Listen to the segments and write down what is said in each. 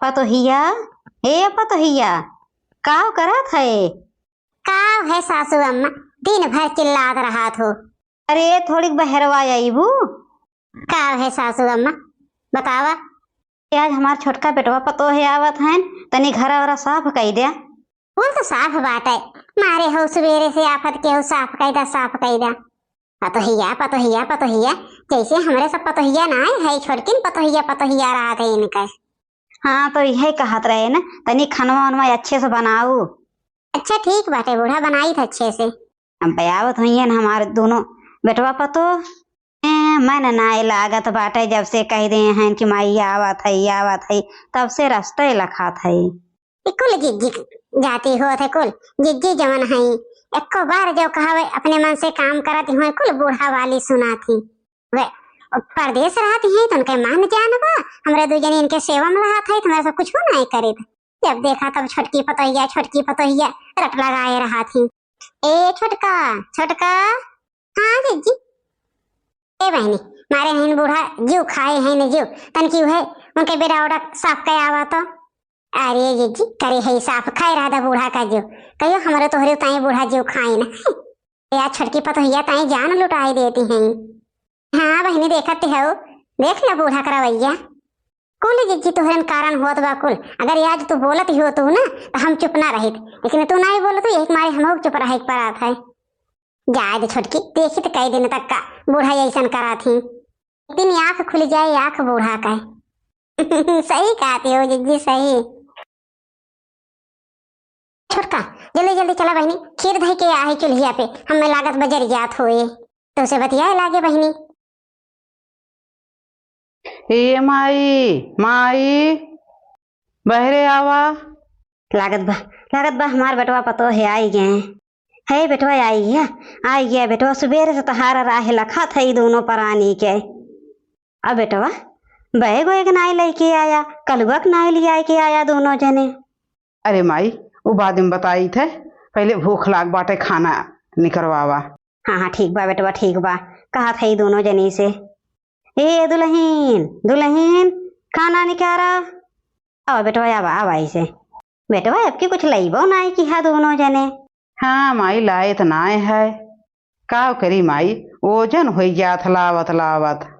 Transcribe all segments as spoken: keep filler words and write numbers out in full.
पतोहिया, ए पतोहिया, काव करत है? काव है सासू अम्मा, दिन भर चिल्लात रहत हो। अरे थोड़ीक बहरवा अइबू। काव है सासू अम्मा, बतावा। आज हमार छोटका बेटवा पतोह आवत हन, तनी घरा वरा साफ कइ द्या। कुल तो साफ बाटे, मारे हो सुबेरे से आफत के हो साफ कइ द्या, साफ कइ द्या। पतोहिया, पतोहिया, पतोहिया, जैसे हमरे सब पतोहिया नाहीं है, छोटकिन पतोहिया, पतोहिया रहत है इनके। हाँ, तो इहे कहत रहे न, तनी खनवा वनवा अच्छे से बनाऊ। अच्छा, ठीक बाटे बूढ़ा, बनाई थ अच्छे से। अब आवत होइहैं हमार दुनो बेटवा पतोह। ए, मन नाय लागत बाटे, जब से कहि देहे हैं कि माई आवत है, आवत है, तब से रस्ते लखात है। ई कुल जिज्जी जाति होत है कुल। जिज्जी जवन हईं, एक्को बार जो कहवे अपने मन से काम करत हुए, कुल बूढ़ा वाली सुनात हीं। वे परदेस रहत हीं तो उनके मान जान बा, हमरे दुइ जनी इनके सेवा में रहत है तो हमरा सब कुछ नाय करित। जब देखा तब छोटकी पतोहिया, छोटकी पतोहिया रट लगाए रहत हीं। ए छोटका, छोटका। हाँ जिज्जी। ए बहिनी, मारे हईं बूढ़ा जिउ खाए हईं न जिउ, तनकी उहे उनके बेरा ओरा साफ कइ आवा तो। अरे जिज्जी, करे है साफ, खाए रहा दा बूढ़ा का जिउ। कहियो हमरो तोहरे ताई बूढ़ा जिउ खाए न। या छोटकी पतोहिया ताई जान लुटाए देती हैं। हाँ बहिनी, देखत हो, देख ला बूढ़ा का रवैया। कुल जिज्जी तोहरन कारण होत बा कुल। अगर आज तू बोलत ही होतू ना, तो हम चुप ना रहित, लेकिन तू नाहीं बोलत हो, यही मारे हमहू चुप रहे के पड़त है। जाए दे छोटकी, देखी त कई दिन तक का बूढ़ा अइसन करत ही। एक दिन आँख खुलि जाए, आँख बूढ़ा का। सही कहती हो जिज्जी, सही। छोटका, जल्दी जल्दी चला बहिनी, खीर धइ के आहे चुल्हिया पे, हमें लागत बजर जात होए। तोसे बतियाए लागे बहिनी। ए माई, माई, बहरे आवा। लागत बा, लागत बा हमार बेटवा पतोह है, आई गए। हे बेटवा, आई गया, आई गया बेटवा, सुबेरे से तोहार राह लखात है ई दुनो परानी के। अब बेटवा, बैग वैग नाय लइके आया, कलुआ के नाय लियाए के आया दुनो जने। अरे माई, उ बाद में बताइत है, पहिले भूख लाग बाटे, खाना निकरवावा। हाँ, हाँ, ठीक बा बेटवा, ठीक बा, कहत है ई दुनो जनी से। ए दुलहिन, दुलहिन, खाना निकारा। आवा बेटवा, आवा, आवा ऐसे। बेटवा, अबकी कुछ लइबो नाय किहा दुनो जने। हाँ माई, लाए त नाय है। का करी माई, ओजन होइ जात लावत लावत।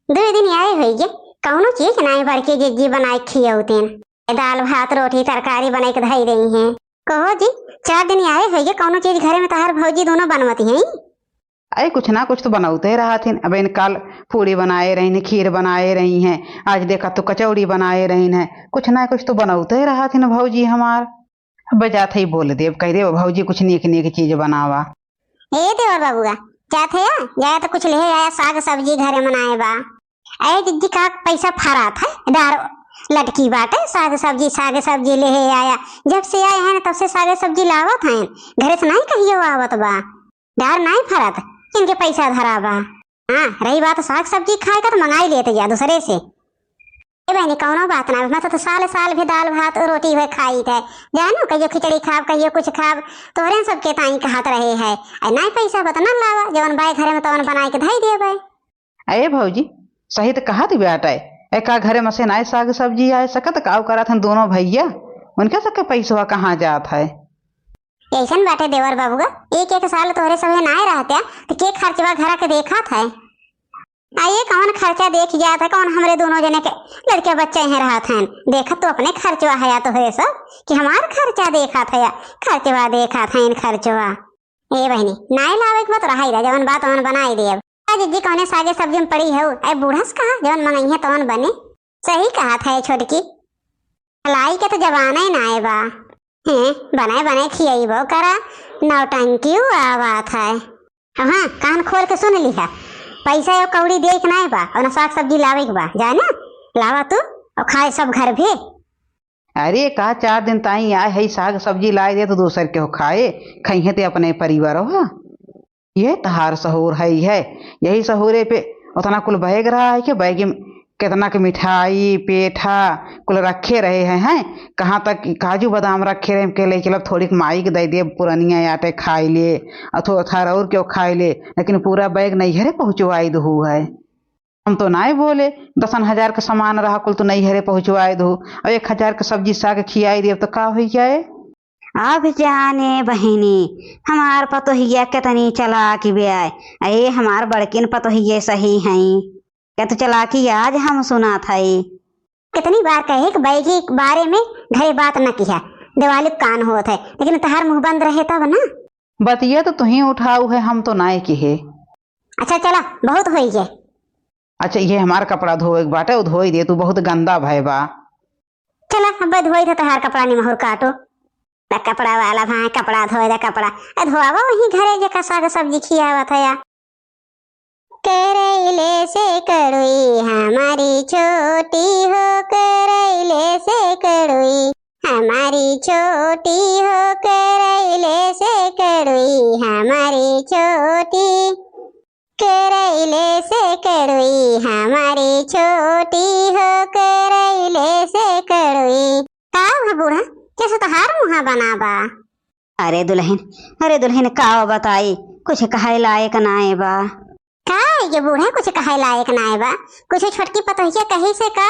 दुइ दिन आए होइगे, कउनो चीज नाय बड़की जिज्जी बनाए खियउतेन। दाल भात रोटी तरकारी बनाए के धइ रही हैं। कहो जी, चार दिन आए होइगे, कउनो चीज घरे में तोहार भौजी दुनो बनवती हैं? अरे कुछ ना कुछ तो बनउते रहत हिन। अब इन काल पूड़ी बनाए रहिन, खीर बनाए रही हैं, आज देखा तो कचौड़ी बनाए रहिन हैं, कुछ ना कुछ तो बनउते रहत हिन भौजी हमार। अब जात ही बोल देब, कहि देब भौजी कुछ नीक नीक चीज बनावा। ए देवर बबुआ, जात है या? जाए तो कुछ लेहे आया, साग सब्जी घरे मनाए बा। अरे जिज्जी का पैसा फरात है, डार लटकी बाटे, साग सब्जी, साग सब्जी लेहे आया। जब से आए हैं तब से साग सब्जी लावत हैं, घरे से नाहीं कहियो आवत बा। डार नाहीं फरत, इनके पैसा धरा बा। हाँ, रही बात साग सब्जी खाए का तो मंगाई लेते जा दूसरे से। ए बहिनी, कउनो बात ना, मतलब तो साल साल भी दाल भात रोटी हुए खाई थे, जानो कहियो खिचड़ी खाब, कहियो कुछ खाब, तोहरे सबके ताई कहत रहे है। अरे नाहीं पैसा बा त ना लावा, जवन बाय घरे में तवन बनाए के धई देबे। अरे भौजी, सही त कहत बाटे, एका घरे में से नाहीं साग सब्जी आए सकत, काव करत हन दुनो भइया, उनके सबके पैसवा कहाँ जात है? अइसन बाटे देवर बबुआ, एक एक साल तोहरे सभे नाय रहत्या, त के खर्चवा घरा के देखत है? आ ये कउन खर्चा देख जात है, कउन हमरे दुनो जने के लड़के बच्चे हैं रहत हैं? देखत तो अपने खर्चवा है या तोहरे सब, कि हमार खर्चा देखत है या खर्चवा देखत हैं खर्चवा। ए बहिनी, नाय लावे के बा त रहाई रह, जवन बा तवन बनाई देब। आ जिज्जी कउने सागे सब्जी में पड़ी हउ, ए बूढ़ा से कहा, जवन मंगइहे तवन बने। सही कहत है छोटकी। लाई के तो जमाना ही नाय बा। हैं, बनाए बनाए खियाइबो करा, नौटंकी आवत है। हाँ, कान खोल के सुन लिहा, पैसा या कौड़ी दे के नाय बा, और ना साग सब्जी लावे के बा, जाए ना, लावा तू और खाए सब घर भी। अरे का चार दिन ताई आए है, साग सब्जी लाए दे तो दोसर के हो खाए, खइहे ते अपने परिवार हो। ये तहार सहूर है, है यही सहूरे पे उतना कुल बैग रहा है कि बैग में कितना के मिठाई पेठा कुल रखे रहे हैं, हैं? कहाँ तक काजू बादाम रखे रहे, के ले चलब थोड़ी माई के दे दे, पुरनिया आटे खाई ले, अथो अथार और क्यों खाई ले, लेकिन पूरा बैग नैहरे पहुँचवाई दहू है। हम तो नाय बोले, दसन हजार क समान रहा कुल तो नैहरे पहुँचवाए दो, अउ एक हजार क सब्जी साग खियाए देब तो का होइ जाए? अब जाने बहिनी, हमार पतोहिया केतनी चलाक बिया। ए, हमार बड़किन पतोहिये सही हईं। केतनी चलाकी आज हम सुनत हई। केतनी बार कहे कि बैगी के बारे में घरे बात न किहा, देवालिक कान होत है, लेकिन तहार मुँह बंद रहे तब ना। बतिया तो तुहीं उठाऊ है, हम तो नाय किहे। अच्छा चला, बहुत होई गए। अच्छा, ये हमार कपड़ा धोए के बाटे, उ धोई दे, तू बहुत गंदा भय बा। चला, अब धोई दे तहार कपड़ा, निमहुर काटो। त कपड़ा वाला भाई, कपड़ा धोए दे, कपड़ा। ए, धोआवा वहीं घरे जे का साग सब्जी खियावत है या। करैले से कड़ुई हमारी छोटी हो, करैले से कड़ुई हमारी छोटी हो, करैले से कड़ुई हमारी छोटी। करैले से कड़ुई हमारी छोटी हो, करैले से कड़ुई। का हुआ बूढ़ा, कैसे तोहार मुँहा बना बा? अरे दुलहिन, अरे दुलहिन, का बताई, कुछ कहै लायक नाय बा। का ये बूढ़ा कुछ कहै लायक नाय बा? कुछ छोटकी पतोहिया कही से का?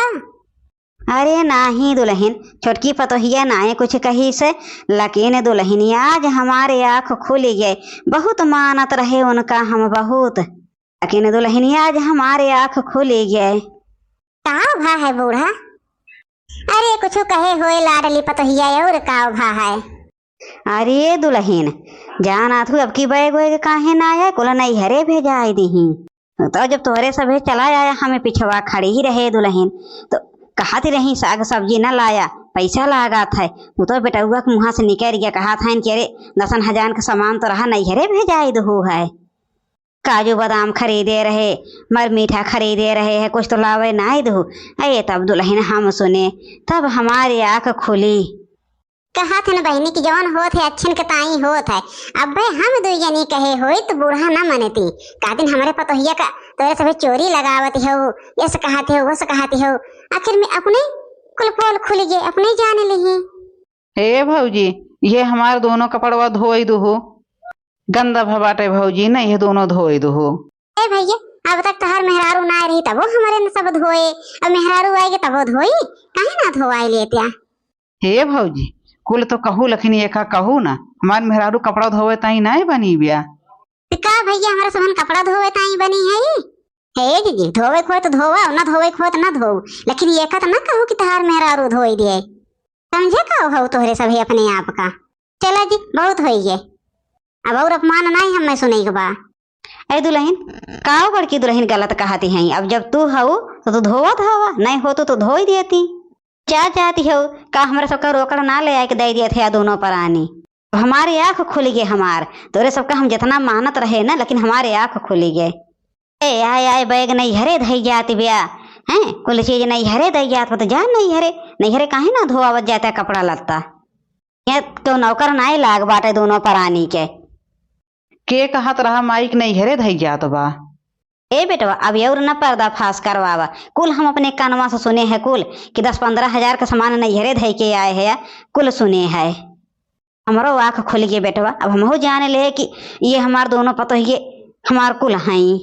अरे नाहीं दुलहिन, छोटकी पतोहिया नाय कुछ कही से, लेकिन दुलहिन आज हमारे आँख खुली गए, बहुत मानत रहे उनका हम बहुत, लेकिन दुलहिन आज हमारे आँख खुली गए। का भा है बूढ़ा? अरे कुछ कहे होए लाडली पतोहिया और का भा है? अरे दुलहिन, जानत हू अब की बैग वैग काहे ना आया, कुल नैहरे भेजाए दीही। तो जब तोहरे सभे चला आया, हमें पिछवा खड़ी ही रहे दुलहिन, तो कहत रही साग सब्जी न लाया, पैसा लागत है। उ तो बेटउआ के मुँहा से निकरि गया, कहत हन कि अरे दसन हजार के सामान तो रहा नैहरे भेजाए दहू है। काजू बादाम खरीदे रहे, मर मीठा खरीदे रहे है, कुछ तो लावे नाय दहू। अये तब दुलहिन हम सुने, तब हमारी आँख खुली। कहत हन बहिनी कि जौन होत है अच्छन के ताई होत है। अब्बे हम दुई जनी कहे होई तो बूढ़ा न मनती। का दिन हमरे पतोहिया का तोरे सभे चोरी लगावत हो, यस कहत हो, वस कहत हो। आखिर में अपने कुल पोल खुल गए, अपने जान लिही। ए भौजी, ये हमार दोनों कपड़वा धोई दुहु। गंदा भ बाटे भौजी, न ये दोनों धोई दुहु। ए भैया, अब तक तोहार मेहरारू ना रही तबो हमरे न सब धोए, अब मेहरारू आएगे तबो धोई, काहे ना धोआई लेत्या? हे भौजी, कुल तो कहू, लेकिन एका कहू ना, हमार मेहरारू कपड़ा धोवे ताई नाय बनी बिया। त का भैया, हमरा सबन कपड़ा धोवे ताई बनी है? हे जीजी, धोवे के होत धोवा, ना धोवे के होत ना धोऊ, लेकिन एका त ना कहू कि तहार मेहरारू धोई दे। समझे का हो तोहरे सभे अपने आप का? चला जी, बहुत होई गए, अब और अपमान नाय हमें सुने के बा। ए दुलहिन, काओ बड़की दुलहिन गलत कहती हैं? अब जब तू हऊ तो तू धोवत हवा, नहीं होतू तो धोई देती। जा जाती हऊ, का हमरा सबका रोकड़ ना ले आए के दे दिए थे या दोनों परानी? अब हमारी आँख खुली गए हमार, तोरे सबका हम जितना मानत रहे ना, लेकिन हमारी आँख खुली गए। ए आए आए बैग नैहरे धई जात बिया, हैं? कुल चीज नैहरे धई जात बा, तो जा नैहरे, नैहरे काहे ना धोआवत जाता कपड़ा लत्ता? ये केहू नौकर नाय लाग बाटे दोनों परानी के। के कहत रहा माई के नैहरे धई जात बा? ए बेटवा, अब और न पर्दाफाश करवावा। कुल हम अपने कानवा से सुने हैं कुल कि दस पन्द्रह हजार का सामान नैहरे धई के आए हैं, कुल सुने हैं। हमरो आँख खुल गए बेटवा, अब हमहू जान ले कि ये हमार दोनों पतोहिए हमार कुल हईं।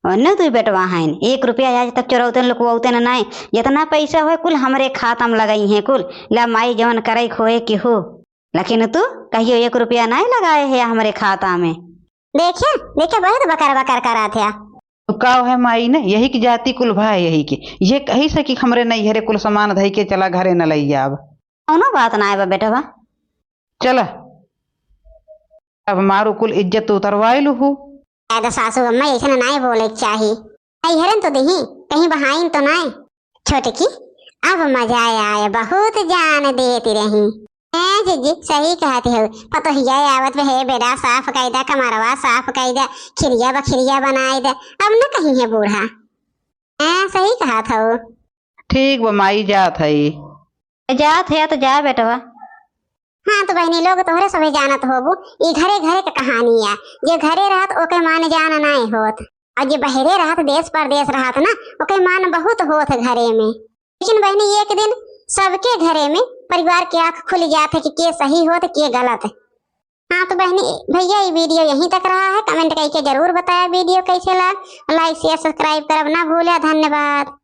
ओन्ने दुई बेटवा हईन, एक रुपया आज तक चोरौते न लुकवौते न नाय। जितना पैसा होए कुल हमरे खाता में लगई हैं कुल। ला माई जवन करे खोए की हो, लेकिन तू कहियो एक रुपया नाय लगाए है हमरे खाता में। देखे, देखे बहुत बकर बकर करत है। तो का है माई ने यही की जाति कुल भाई यही के, ये कही से कि हमरे नैहरे कुल सामान धई के चला घरे न लई जाब। कौनो बात नाय बा बेटवा। चला, अब मारू कुल इज्जत तो उतरवाए लूहू। दादा सासू अम्मा ऐसन नाय बोले के चाही। नैहरन तो देही, कहीं बहाइन तो नाय। छोटकी, अब मजा आए, बहुत जान देती रही। हैं जीजी, सही कहती हो, पतोहिया आवत बा, हे बेड़ा साफ कई दा, कमरवा साफ कई दा, खिरिया बखिरिया बनाई दा, अब न कही है बूढ़ा। हैं, सही कहत हो। ठीक बा माई, जात हई। जात है तो जा बेटवा। हाँ तो बहिनी लोग, तोहरे सभे जानत होबू, ई घरे घरे के कहानी है। जे घरे रहत ओके मान जान नाय होत, और जे बहरे रहत, देश परदेश रहत ना, ओके मान बहुत होत घरे में। लेकिन बहिनी एक दिन सबके घरे में परिवार के आँख खुल जात है कि के सही होत के गलत। हाँ तो बहनी भैया, ये video यहीं तक रहा है। Comment करके जरूर बताया video कैसे लगा। Like, share, subscribe करब ना भूला। धन्यवाद।